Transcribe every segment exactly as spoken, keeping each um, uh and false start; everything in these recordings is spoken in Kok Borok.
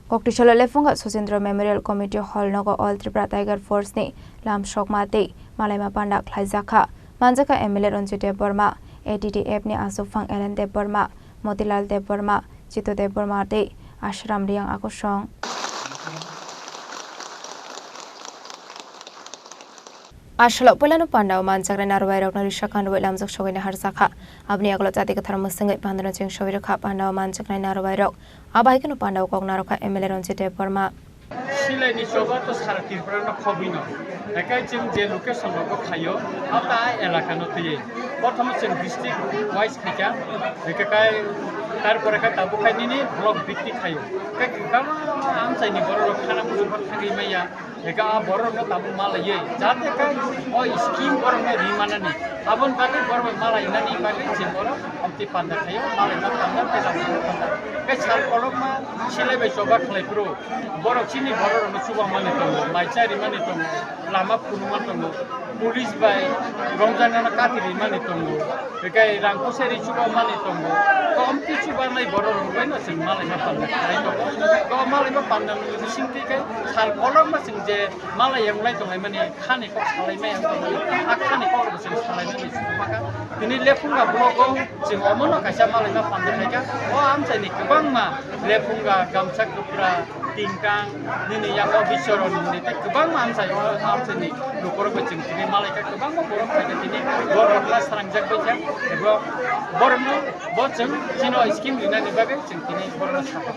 Koktisalo Lephunga Sojendra Memorial Community Hall nogo All Tripura Tiger Force ni lamsokma tei malaima panda khlaijakha. Manjakha M L A Ranjit Debbarma, A T D F ni aswkphang Ellen Debbarma, Motilal Debbarma, Chito Debbarma tei Ashram Riang Akosong. Asalo puilano pandao manjaknai narwai rokno risa kandoi lamjak sogwi naharjakha. Aboni agolo jati kwthar mwswngwi pandano cheng sogwi rwkha pandao manjaknai narwai rok. Abo hai kheno pandao kok narwkha M L A Ranjit Debbarma. Silaini choba to sara Tripura no khobwi no. Ekai chwng je location rogo khaio, ata elaka no twiwi. Prothom chwng district wise khaikha, ekai tarpore kha tabuk khai nini block bhitti khaio. Ekai kwbangma amchaini borok rok khana muchungma thangwi maya. Eka a borok no tabuk malaiwi, jate kai o scheme borok no ri manani, aboni bagwi borok bai malai nani bagwi je borok amtwi panda khaio, malai ma panda, tei rang panda. Kai sal kolokma silai bai choba khlai phuru, borok chini borok rok no chuba mani tongo, mai cha ri mani tongo, lama phunu ma tongo, police bai romjak nano kati ri mani tongo. Ekai rang kuseri chuba mani tongo. Komti chuba nai borok rok bai no chwng malai ma panda khlai tongo. To malai ma panda ni bising twi kai sal kolok ma chwng je malai yang lai tongo mani khani kok salai ma yang tongo. A khani kok rok chwng salai ma ni chwng maka. Tini Lephunga block o chwng omo no kaisa malai ma panda khlai kha. O amchai ni kwbangma Lephunga, Gamcha Kwpra, Tingkang, nini yago Bichoron, nini tei kwbangma amchai, o amchaini lukurok bai chwng tini malai kha, kwbangma borok phai kha tini borok kha srangjak bai kha, ebo borokno bo chwng chini scheme rinani bagwi chwng tini borokno sakha.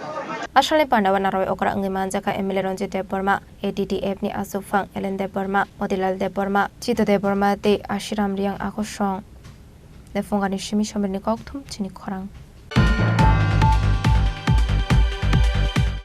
Asalni pandao narwai okra wngwi manjakha M L A Ranjit Debbarma, A T D F ni aswkphang Ellen Debbarma, Motilal Debbarma, Chito Debbarma tei Ashiram Riang Akosong. Lephungani simi somirni kokthum chini khorang.